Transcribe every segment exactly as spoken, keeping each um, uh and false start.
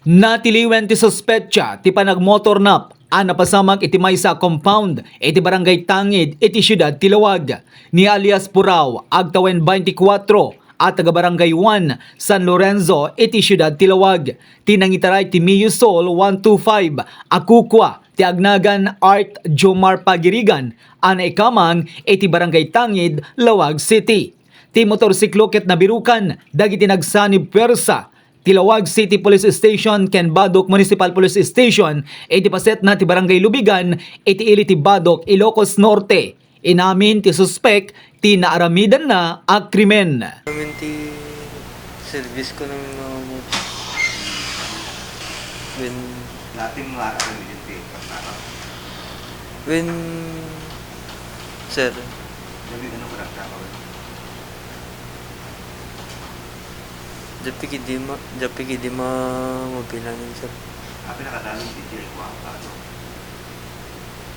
Natiliwen ti suspetsa ti panagmotornap a napasamak iti maysa a compound iti Barangay Tangid iti siudad ti Laoag. Ni alias Purao, agtawen twenty-four, a taga Barangay one, San Lorenzo iti siudad ti Laoag, ti nangitaray ti Mio Sol one two five a kukua ti agnagan Art Jomar Pagirigan a naikamang iti Barangay Tangid, Laoag City. Ti motorsiklo ket nabirukan dagiti nagsanib puwersa ti Laoag City Police Station ken Badoc Municipal Police Station iti pasetna ti Barangay Lubigan iti ili ti Badoc, Ilocos Norte. Inamin ti suspek ti naaramidanna a krimen. Amin ti service ko namin nga motor. When Dati mo nga aram yung ti pagtaka. When, sir. Dati ano ko nagtaka, eh? Dati kidi ma-, dati kidi ma-, mabilangin, sir. Ah, pinakadalong di jail ko ang kaso.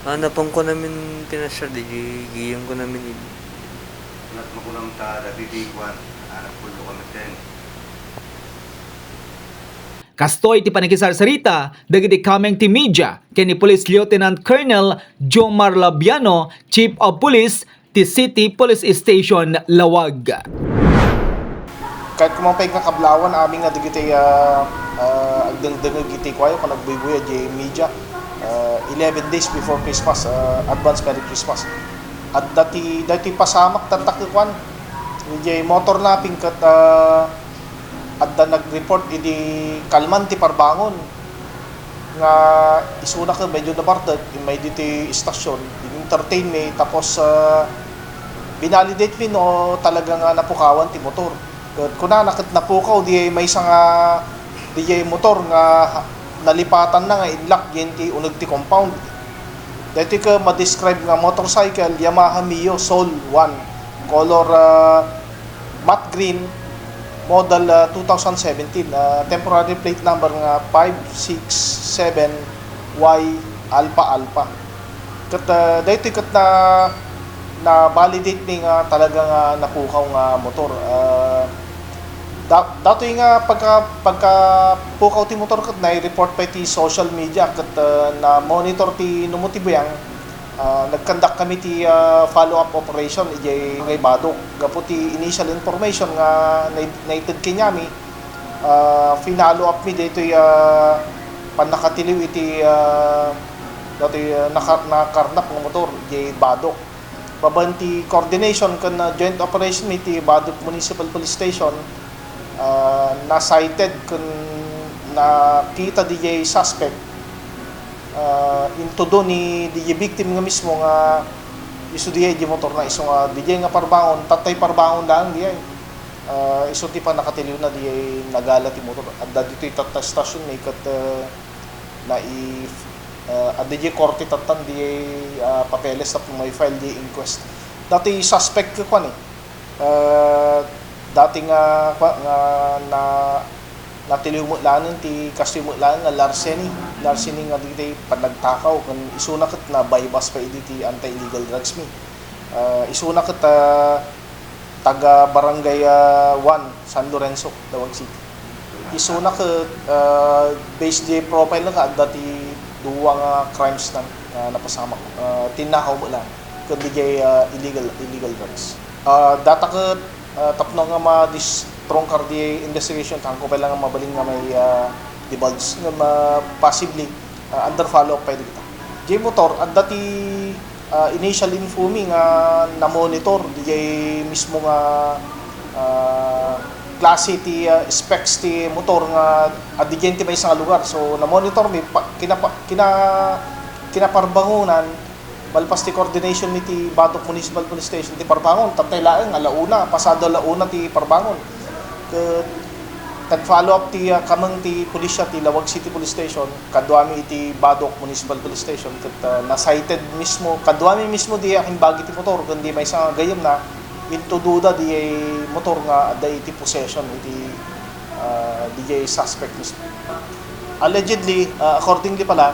Ah, napang ko namin pinasar di giyang ko namin idi. Nat makunam ta dati di kuan, anak pulo kami ten. Kastoy ti panakisarsarita dagiti kameng ti media ken ni Police Lieutenant Colonel Jomar Labiano, Chief of Police ti City Police Station, Laoag. Ket koma pay nga kablawan amin nga dagiti, ah, ah, agdengdengngeg iti kuayo ken agbuybuya diay media, ah, eleven days before Christmas, ah, advance Merry Christmas. Adda ti, daytoy pasamak tatta ket kuan, diay motor napping ket, ah, adda nag-report idi kalman ti parbangon nga isuna ket medyo nabartek, immay ditoy istasyon, in-entertain mi, tapos, ah, binalidate mi no talaga nga napukawan ti motor. Ket kunana ket napukaw diay maysa nga, diay motor nga nalipatanna nga inlock diay ti uneg ti compound. Daytoy ket ma-describe nga motorcycle, Yamaha Mio Soul one, color, ah, matte green, model, ah, two thousand seventeen, ah, temporary plate number nga five six seven Y Alpha Alpha. Ket, ah, daytoy ket na, na-validate mi nga talaga nga napukaw nga motor. Ah, da-, datoy nga pagka-, pagkapukaw ti motor ket nai-report pay ti social media ket, ah, na-monitor ti numotibuyang. Ah, nag-conduct kami ti, ah, follow-up operation idiay Barangay Badoc. Gapu ti initial information nga nai-, naited kaniami, ah, finallow up mi daytoy, ah, pannakatiliw iti, ah, daytoy, ah, naka-, nakarnap nga motor idiay Badoc. Babaen ti coordination ken, ah, joint operation mi ti Badoc Municipal Police Station, ah, na-sighted ken nakita diay suspect, ah, intudo ni diay victim nga mismo nga isu diay diay motorna, isu nga diay nga parbangon, tattay parbangon laeng diay. Ah, isu ti pannakatiliwna diay nagala ti motor. Adda ditoy tatta station mi ket, ah, nai-, ah, adda diay korte tattan diay, ah, papeles tapno mai-file diay inquest. Datoy suspect ket kuan, eh. Ah, dati nga, kua-, nga na, natiliw met laeng ti kastoy met laeng nga larceny. Larceny nga ditoy panagtakaw, ken isuna ket na-buy-bust pay idi ti anti-illegal drugs mi. Ah, isuna ket, ah, taga Barangay, ah, one, San Lorenzo, Laoag City. Isuna ket, ah, based di profile na nga, adda ti dua nga crimes na, nga napasamak. Ah, tinnakaw met laeng. Ken diay, ah, illegal, illegal drugs. Ah, data ket, ah, tapno nga ma-distrungkar di investigation, saan ko pay laeng nga mabalin nga mai, ah, divulge nga ma-, possibly, ah, under follow-up pay dagita. Diay motor, adda ti, ah, initial info mi nga na-monitor diay mismo nga, ah, klase ti, ah, specs ti motor nga adda diay ti maysa nga lugar. So, na-monitor mi, pa-, kinapa-, kina-, kinaparbangonan, malpas ti coordination mi ti Badoc Municipal Police Station ti parbangon, tattay laeng, ala una, pasado ala una ti parbangon. Ket nag-follow up ti, ah, kameng ti pulisya ti Laoag City Police Station, kaduami iti Badoc Municipal Police Station, ket, ah, na-sighted mismo, kaduami mismo di akimbagi ti motor, ken di maysa nga gayyemna, intudoda diay motor nga adda iti possession iti, ah, diay suspect mismo. Allegedly, ah, accordingly pala,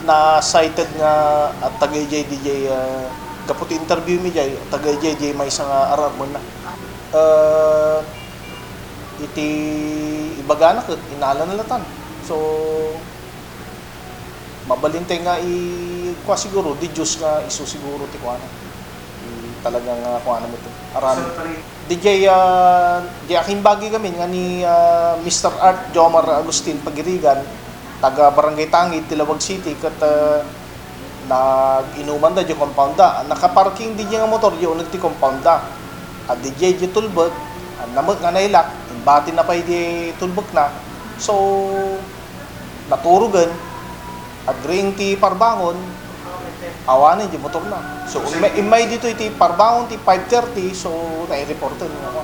na-sighted nga adda idiay, diay, ah, gapu ti interview mi diay, adda idiay, diay maysa nga ararmenna. Ah, iti ibagana ket inalana latan. So, mabalin tay nga i-, kua siguro, deduce nga isu siguro ti kuana. I-, talaga nga kuana mo to. Aram. Di jay, ah, di akin bagi kami nga ni, ah, Mister Art Jomar Agustin Pagirigan, taga Barangay Tangid, Tilabuag City, ket, ah, nag-inuman da di compound da. Nakaparking di nga motor, di uneg ti compound da. At di jay di tulbek, at namet nga nailak, imbati na pay di tulbek na. So, naturugen, agriing ti parbangon, awanen di motor na. So, immay, immay dito iti parbangon ti five thirty, so, nai-reporten nga.